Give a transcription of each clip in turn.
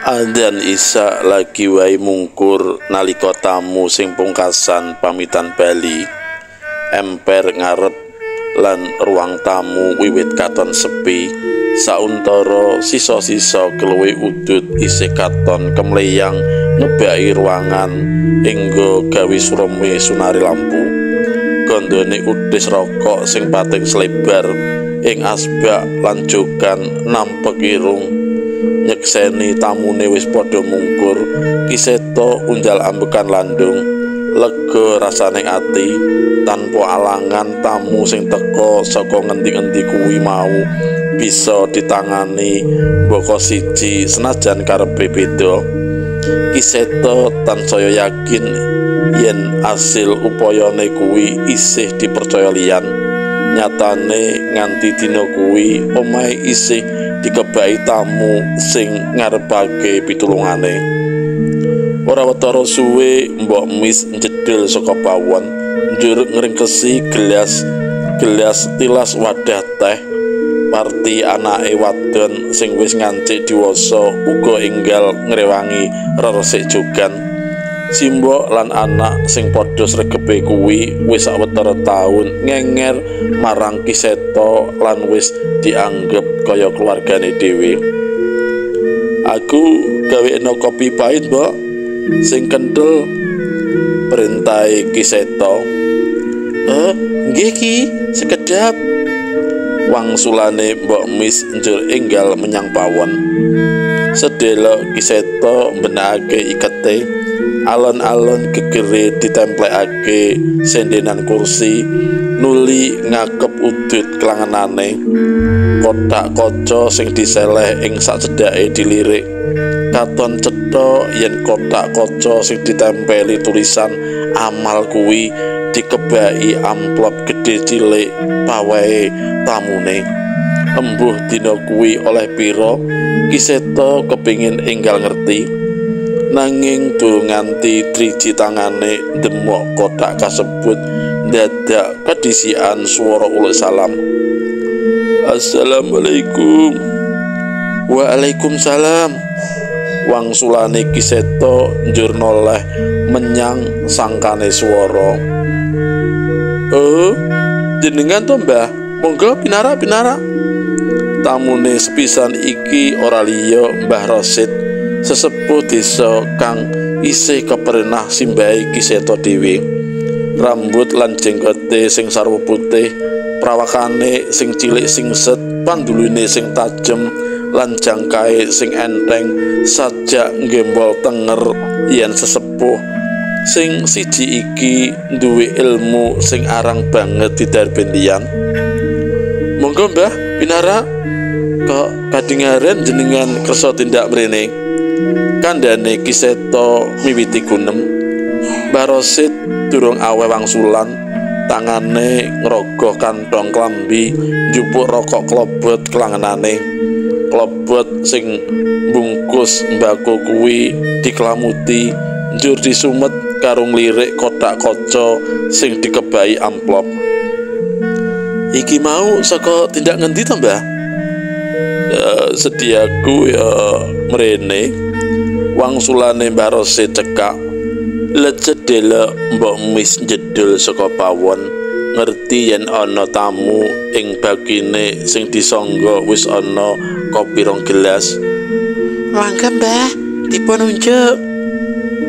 Adzan Isya lagi wae mungkur nalika tamu sing pungkasan pamitan bali. Emper ngarep lan ruang tamu wiwit katon sepi. Sauntara sisa-sisa keluwe udut isih katon kemleyang ngebaki ruangan hingga gawe sureme sunari lampu. Gondone udis rokok sing pating selebar ing asbak lan jogan nampek irung. Nyekseni tamune wis padha mungkur, Ki Seto unjal ambekan landung. Lega rasane ati, tanpa alangan tamu sing teka saka ngendi-endi kuwi mau bisa ditangani mbaka siji senajan karepe beda. Ki Seto tansaya yakin yen asil upayane kuwi isih dipercaya liyan. Nyatane nganti dina kuwi omahe isih dikebaki tamu sing ngarepake pitulungane. Ora wetara suwe Mbok Mis njedhul saka pawon, njur ngringkesi gelas gelas tilas wadah teh. Parti anake wadon sing wis ngancik diwasa uga enggal ngrewangi reresik jogan. Simbok lan anak sing padha sregepe kuwi wis sawetara taun ngenger marang Ki Seto lan wis dianggep kaya keluargane dhewe. Aku gawekno kopi pahit, Mbok, sing kenthel, perintahe Ki Seto. Nggih Ki, sekedap. Wangsulane Mbok Mis njur enggal menyang pawon. Sedelok Ki Seto mbenakake ikete. Alon-alon gegere ditemplekake sendenan kursi, nuli ngakep udut kelangenane. Kothak kaca sing diseleh ing sacedhake dilirik. Katon cetha yen kothak kaca sing ditempeli tulisan amal kuwi dikebaki amplop gedhe cilik pawehe tamune. Embuh dina kuwi oleh pira, Ki Seto kepingin enggal ngerti. Nanging durung nganti driji tangane ndemok kothak kasebut, dadak kedisian swara uluk salam. Assalamualaikum. Waalaikumsalam. Wangsulane Ki Seto njur noleh menyang sangkane swara. Jenengan to, Mbah? Monggo pinara-pinara. Tamune sepisan iki ora liya Mbah Rosid, sesepuh desa kang isih keperenah simbahe Ki Seto dhewe. Rambut lan jenggote sing sarwa putih, prawakane sing cilik singset, pandulune sing tajem lan jangkae sing enteng sajak nggembol tenger yen sesepuh sing siji iki duwe ilmu sing arang banget didarben liyan. Monggo Mbah, pinara. Kok kadingaren jenengan kersa tindak mrene? Kandhane Ki Seto miwiti gunem. Mbah Rosid durung aweh wangsulan, tangane ngrogoh kantong klambi, njupuk rokok klobot kelangenane. Klobot sing bungkus mbako kuwi diklamuti, njur disumet karo nglirik kothak kaca sing dikebai amplop. Iki mau saka tindak ngendi to, Mbah? Sediaku ya mrene. Wangsulane Mbah Rosid cekak. Lecedhelek Mbok Mis njedhul saka pawon, ngerti yen ana tamu ing bakine sing disangga wis ana kopi rong gelas. Mangga Mbah, dipun unjuk,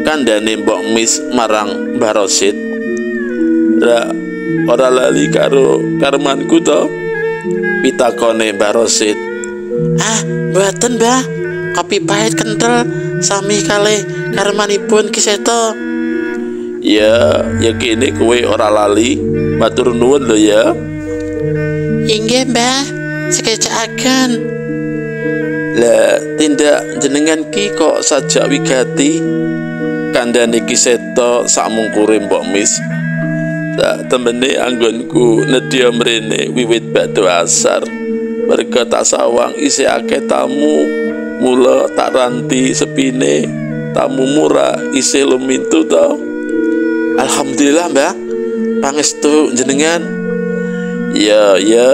kandhane Mbok Mis marang Mbah Rosid. Ra ora lali karo karmanku to? Pitakone Mbah Rosid. Ah, mboten Mbah, kopi pahit kenthel Sami kalih karmanipun Ki Seto. Ya, ya kene kowe ora lali. Matur nuwun lho ya. Inggih, Mbah. Sekecakaken. Lah, tindak jenengan ki kok sajak wigati? Kandhane Ki Seto sakmungkure Mbok Mis. Sak temene anggonku nedya mrene wiwit bakdo asar. Merga tak sawang isih akeh tamu, mula tak ranti sepine. Tamu murah isih lumintu to. Alhamdulillah, Mbah. Pangestu jenengan. Ya, ya,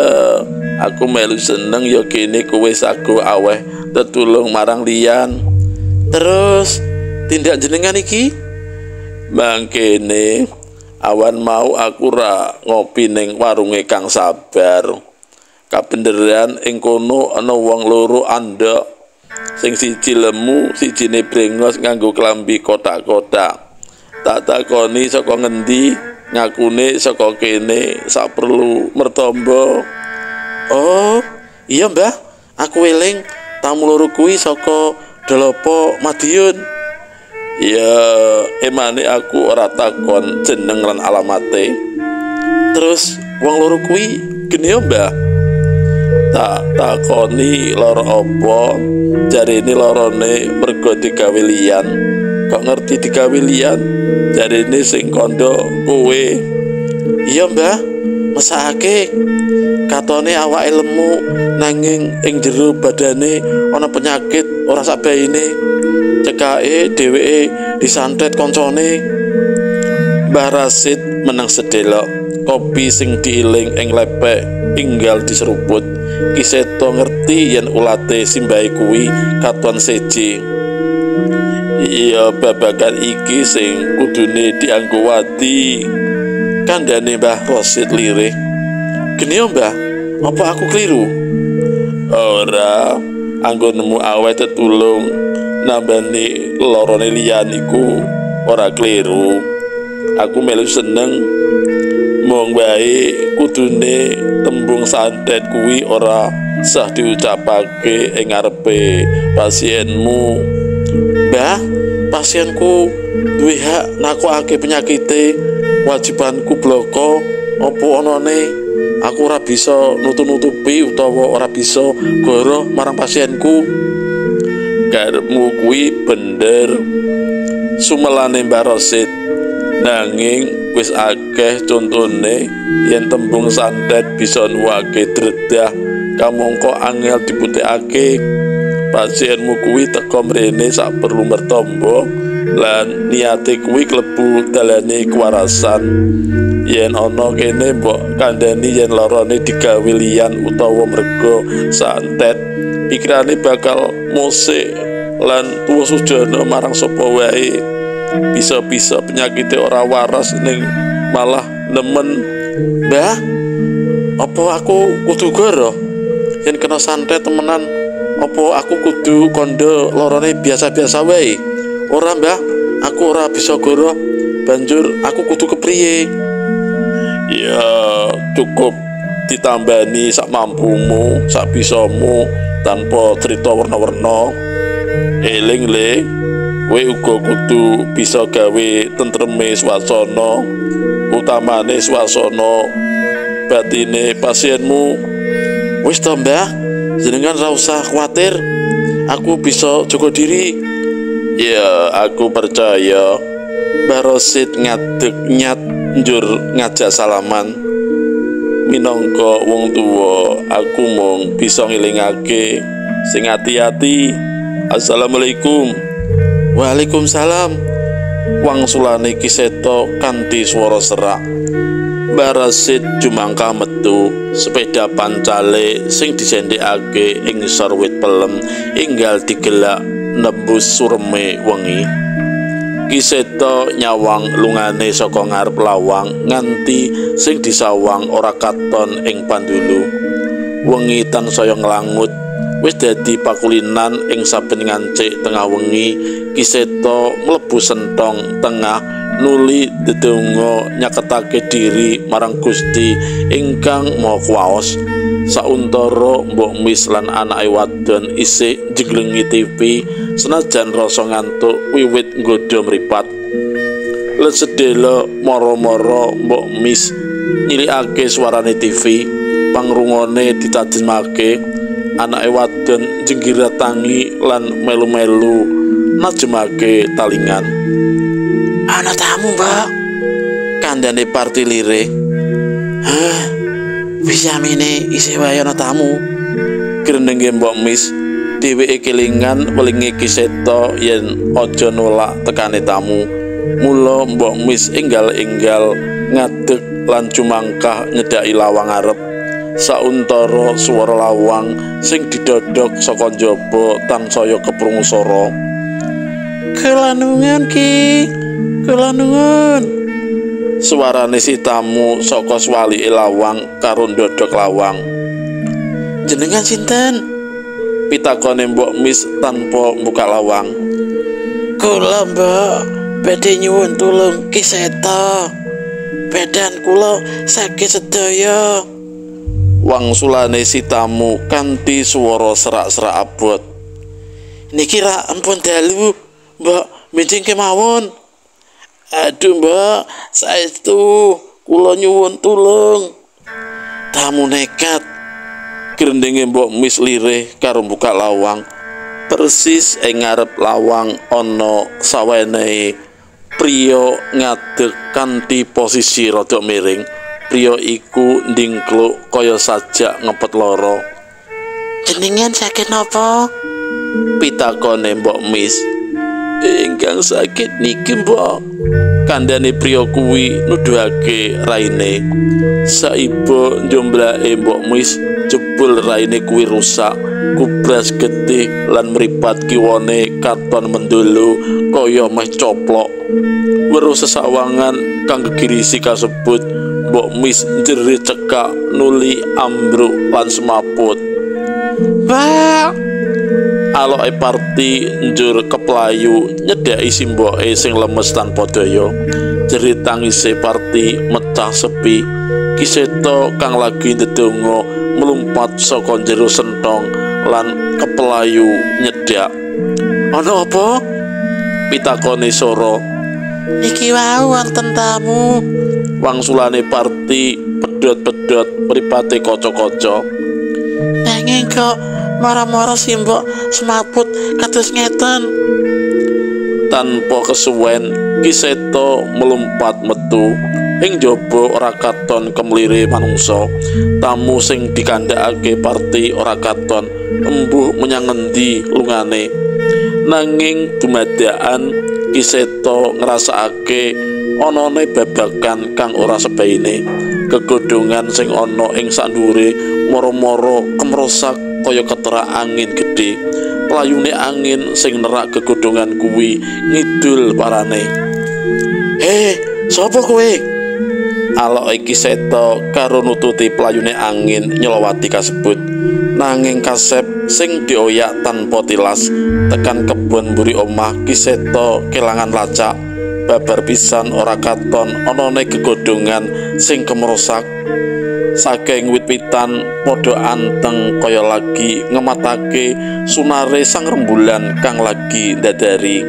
aku melu seneng ya kene kowe sago aweh tetulung marang liyan. Terus tindak jenengan iki mangkene awan mau aku ra ngopi ning warunge Kang Sabar. Kabenderan ing kono ana wong loro andhok, sing siji lemu, sijine brengos nganggo klambi kotak-kotak. Tak takoni saka ngendi, ngakune saka kene sak perlu mertombo. Oh, iya Mbah, aku eling tamu loro kuwi saka Dolopo Madiun. Ya, emane aku ora takon jeneng lan alamate. Terus wong loro kuwi gene yo, Mbah. Tak takoni lara apa, jarene larane mergo digawe liyan. Kok ngerti digawe liyan? Jarene sing kandha kowe. Iya, Mbah, mesakake. Katone awake lemu nanging ing jero badane ana penyakit ora sabaine. Cekake dheweke disantet koncone. Mbah Rasid meneng sedelok, kopi sing diiling ing lepek inggal diseruput. Ki Seto ngerti yen ulate simbahe kuwi katon seje. Iya, babagan iki sing kudune dianggo wadi. Kandhane Mbah Rasid lirih. Gene yo, Mbah, apa aku kliru? Ora, anggo nemu aweh tetulung nambani lorone liyan iku ora kliru. Aku melu seneng. Mung wae kudune tembung santet kuwi ora sah diucapake ing ngarepe pasienmu. Mbah, pasienku duwe hak nakokake penyakite, kewajibanku bloko apa anane. Aku ora bisa nutu-nutupi utawa ora bisa goroh marang pasienku. Karepmu kuwi bener, sumelane Mbah Rasid. Nanging wis akeh contone yen tembung santet bisa nuwake dredah kamangka angel dibutekake. Pasienmu kuwi teka mrene sak perlu mertombo lan niate kuwi klebu dalane kewarasan. Yen ana kene mbok kandhani yen larane digawe liyan utawa mergo santet, pikirane bakal mosek lan tuwa sujana marang sapa wae. Bisa-bisa penyakite ora waras ning malah nemen. Mbah, apa aku kudu goro yen kena santet temenan? Apa aku kudu kandha lorone biasa-biasa wae? Ora, Mbah, aku ora bisa goro. Banjur aku kudu kepriye? Ya cukup ditambani sak mampumu, sak bisamu, tanpa cerita werna-werna. Eling le, kowe uga kudu bisa gawe tentreme swasana, utamane swasana batine pasienmu. Wis to, Mbah, jenengan ora usah kuwatir, aku bisa jaga diri. Ya, aku percaya. Mbah Rasid ngadeg nyat njur ngajak salaman. Minangka wong tuwa, aku mung bisa ngelingake sing ati-ati. Assalamualaikum. Waalaikumsalam. Wangsulane Ki Seto kanthi swara serak. Mbah Rasid jumangkah metu, sepeda pancale sing disendhekake ing sor wit pelem enggal digelak nembus sureme wengi. Ki Seto nyawang lungane saka ngarep lawang nganti sing disawang ora katon ing pandulu. Wengi tansaya nglangut, wis dadi pakulinan ing saben ngancik tengah wengi. Ki Seto mlebu sentong tengah nuli dedonga nyaketake diri marang Gusti ingkang Maha Kuwaos. Sauntara Mbok Mis lan anake wadon isih njeglengi TV senajan rasa ngantuk wiwit nggodha mripat. Let sedhela mara-mara Mbok Mis nyilikake suarane TV, pangrungone ditajemake. Anake wadon jenggirat tangi lan melu-melu najemake talingan. Ana tamu, Mbak, kandhane Parti lirih. Hah, wisamine isih wae ana tamu. Grendenge Mbok Mis. Dheweke kelingan welinge Ki Seto yen aja nolak tekane tamu. Mula Mbok Mis enggal-enggal ngadeg lan cumangkah nyedhaki lawang arep. Sauntara swara lawang sing didodok saka njaba tansaya keprungu sora. Kula nuwun Ki, kula nuwun. Suarane si tamu saka swalike lawang karo ndodok lawang. Jenengan sinten? Pitakone Mbok Mis tanpa mbuka lawang. Kula, Mbok, badhe nyuwun tulung Ki Seto. Badan kula sakit sedaya. Wangsulane si tamu kanthi swara serak-serak abot. Niki rak ampun dalu, Mbok, benjing kemawon. Aduh, Mbak, saestu kula nyuwun tulung. Tamu nekat. Grendenge Mbok Mis lirih karo buka lawang. Persis ing ngarep lawang ana sawenehe priya ngadeg kanthi posisi rada miring. Priya iku ndingkluk kaya sajak ngepet lara. Jenengan sakit napa? Pitakone Mbok Mis. Ingkang sakit niki, Mbok, kandhane priya kuwi nuduhake raine. Saiba njomblake Mbok Mis, jebul raine kuwi rusak, kubras getih lan mripat kiwane katon mendolo kaya meh coplok. Weruh sesawangan kang gegirisi kasebut, Mbok Mis njerit cekak nuli ambruk lan semaput. Mbak, aloke Parti njur keplayu nyedhaki simboke sing lemes tanpa daya. Jerit tangise Parti mecah sepi. Ki Seto kang lagi ndedonga mlumpat saka jero sentong lan keplayu nyedhak. Ana apa? Pitakone Sora. Niki wau wonten tamu. Wangsulane Parti pedhot-pedhot mripate kaca-kaca. Nanging kok mara-mara simbok semaput kados ngeten. Tanpa kesuwen Ki Seto melumpat metu. Ing jaba ora katon kemlire manungsa. Tamu sing dikandhakake Parti ora katon embuh menyang ngendi lungane. Nanging dumadakan Ki Seto ngrasakake anane babagan kang ora sebaine. Kegodhongan sing ana ing sandhuwure mara-mara kemrosak kaya keterak angin gedhe. Playune angin sing nerak kegodhongan kuwi ngidul parane. Sapa kowe? Aloke Ki Seto karo nututi playune angin nyelowati kasebut. Nanging kasep sing dioyak tanpa tilas tekan kebon mburi omah, Ki Seto kelangan lacak. Babar pisan ora katon anane kegodhongan sing kemrosak. Saking wit-witan padha anteng kaya lagi ngematake sunare sang rembulan kang lagi ndadari.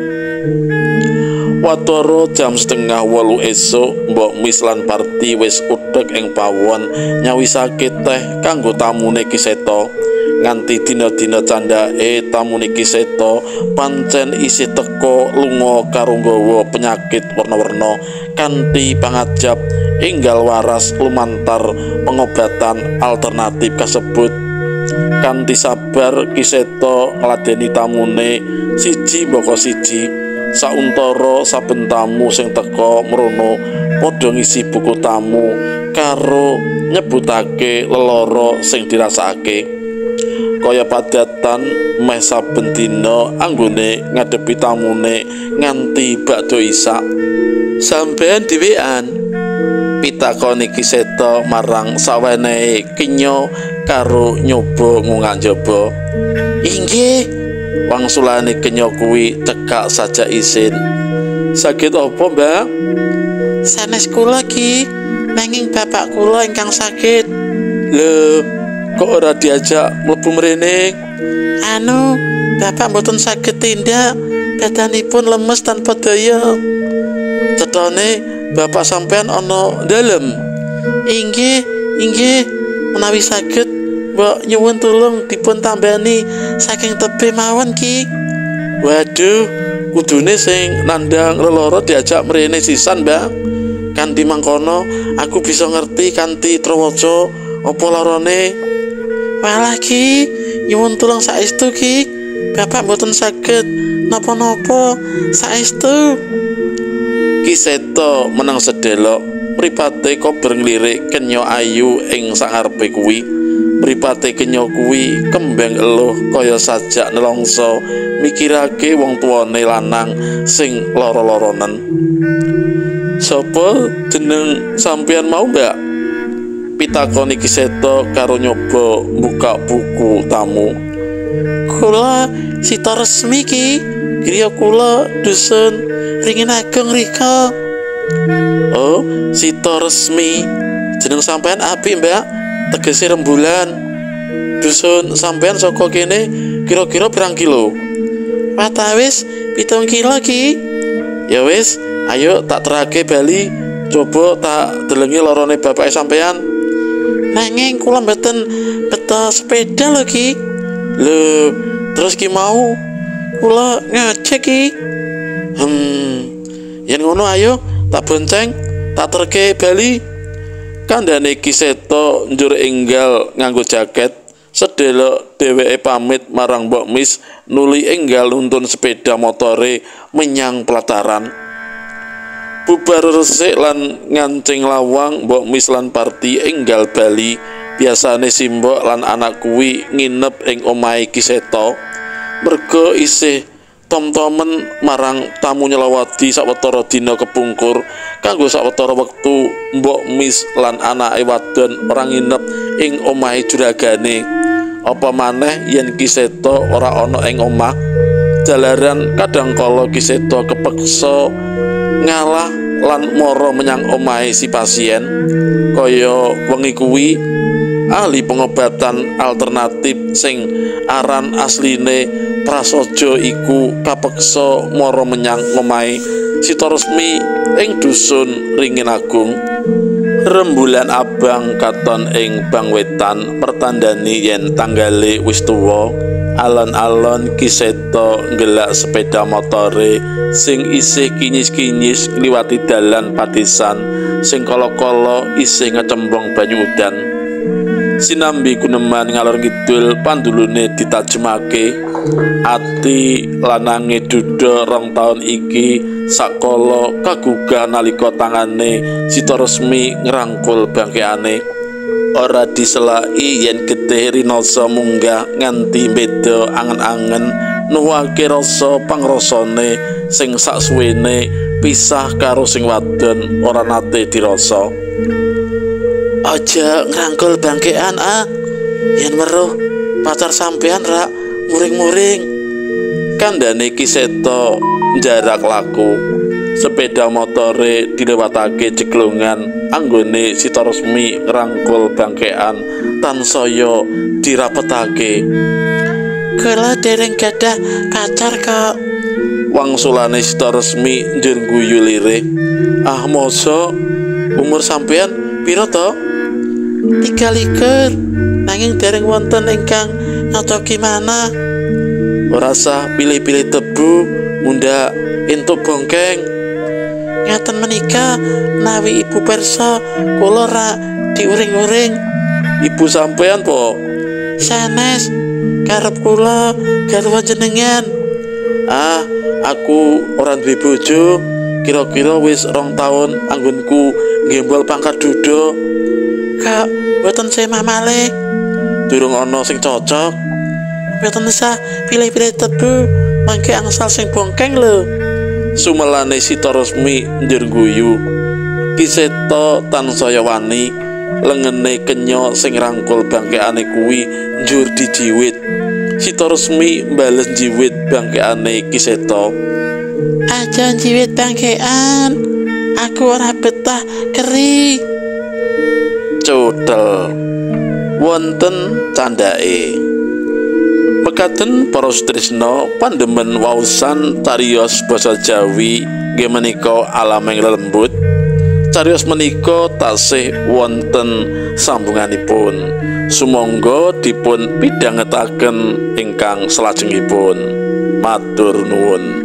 Watara jam 7:30 esuk, Mbok Mis lan Parti wis udhek ing pawon nyawisake teh kanggo tamune Ki Seto. Nganti dina-dina candhake tamune Ki Seto pancen isih teka lunga karo nggawa penyakit werna-werna kanthi pangajap enggal waras lumantar pengobatan alternatif kasebut. Kanthi sabar Ki Seto ngladeni tamune siji mbaka siji. Sauntara saben tamu sing teka mrono padha ngisi buku tamu karo nyebutake lelara sing dirasakake. Kaya padatan meh saben dina anggone ngadepi tamune nganti bakdo isak. Sampeyan dhewean? Pitakone Ki Seto marang sawenehe kenya karo nyoba ngungak njaba. Inggih, wangsulane kenya kuwi cekak saja isin. Sakit apa, Mbak? Sanes kula Ki, nanging bapak kula ingkang sakit. Lho, Kok ora diajak mlebu mrene? Anu, bapak mboten saged tindak, badanipun lemes tanpa daya. Cetane bapak sampean ana dalem. Inggih, inggih, menawi saged mbok nyuwun tulung dipun tambani saking tebih mawon Ki. Waduh, kudune sing nandhang lelara diajak mrene sisan, Mbak. Kanthi mangkono aku bisa ngerti kanthi trawaca apa larane. Walah Ki, nyuwun tulung saestu Ki. Bapak mboten saged napa-napa saestu. Ki Seto meneng sedelok, mripate kober nglirik kenya ayu ing sangarepe kuwi. Mripate kenya kuwi kembeng eluh kaya sajak nelongso mikirake wong tuane lanang sing lara-laranen. Sapa jeneng sampeyan mau, Mbak? Pitakoni Ki Seto karo nyoba buka buku tamu. Kula Sita Resmi Ki, griya kula dusun Ringin Agung rika. Oh, Sita Resmi. Jeneng sampeyan apik, Mbak. Tegese rembulan. Dusun sampeyan saka kene kira-kira pirang kilo? Watawis 7 kilo Ki. Ya wis, ayo tak terake bali. Coba tak delengi lorone bapake sampeyan. Nanging kula mboten beto sepeda lho Ki. Lho, terus ki mau kula ngajek Ki. Yen ngono ayo tak bonceng, tak terke bali. Kandhane Ki Seto njur enggal nganggo jaket. Sedelok dheweke pamit marang Mbok Mis nuli enggal nuntun sepeda motore menyang pelataran. Bubar resik lan ngancing lawang, Mbok Mis lan Parti enggal bali. Biasane simbok lan anak kuwi nginep ing omahe Ki Seto. Merga isih tom-tomen marang tamu nyelawati sawetara dina kepungkur. Kanggo sawetara wektu Mbok Mis lan anake wadon ora nginep ing omahe juragane. Apa maneh yen Ki Seto ora ana ing omah? Jalaran kadang kala Ki Seto kepeksa ngalah lan mara menyang omahe si pasien. Kaya wengi kuwi ahli pengobatan alternatif sing aran asline Prasojo iku kapeksa mara menyang omahe Sita Resmi ing dusun Ringin Agung. Rembulan abang katon ing bangwetan pertandani yen tanggale wis tuwa. Alon-alon Ki Seto nggelak sepeda motore sing isih kinyis-kinyis ngliwati dalan padesan sing kala-kala isih ngecembong banyu udan. Sinambi guneman ngalor ngidul pandulune ditajemake. Ati lanange duda 2 taun iki sakala kagugah nalika tangane Sita Resmi ngrangkul bangkeane. Ora diselaki yen getih rinasa munggah nganti beda angen-angen nuwake rasa pangrasane sing saksuwene pisah karo sing wadon ora nate dirasa. Aja ngrangkul bangkean ah, yen weruh pacar sampean rak muring-muring. Kandhane Ki Seto njarak laku. Sepeda motore dilewatake jeglongan anggone Sita Resmi ngrangkul bangkean tansaya dirapetake. Kula dereng gadah pacar kok. Wangsulane Sita Resmi njur guyu lirih. Ah mosok umur sampean pira to? 23. Nanging dereng wonten ingkang nyocoki manah. Ora sah pilih-pilih tebu, mundhak entuk bongkeng. Ngaten menika menawi ibu pirsa kula rak diuring-uring. Ibu sampean po? Sanes, karep kula garwa jenengan. Ah, aku ora duwe bojo. Kira-kira wis 2 taun anggonku nggembol pangkat duda. Kak, mboten semah malih. Durung ana sing cocok. Mboten sah pilih-pilih tebu, mangke angsal sing bongkeng lho. Sumelane Sita Resmi njur guyu. Ki Seto tansaya wani, lengene kenya sing rangkul bangkeane kuwi njur dijiwit. Sita Resmi mbales njiwit bangkeane Ki Seto. Aja njiwit bangkean, aku ora betah keri. Codel. wonten candhake. Mekaten para sutrisna pandemen waosan cariyos basa Jawi nggih menika alaming lelembut. Cariyos menika tasih wonten sambunganipun. Sumangga dipun pidhangetaken ingkang salajengipun. Matur nuwun.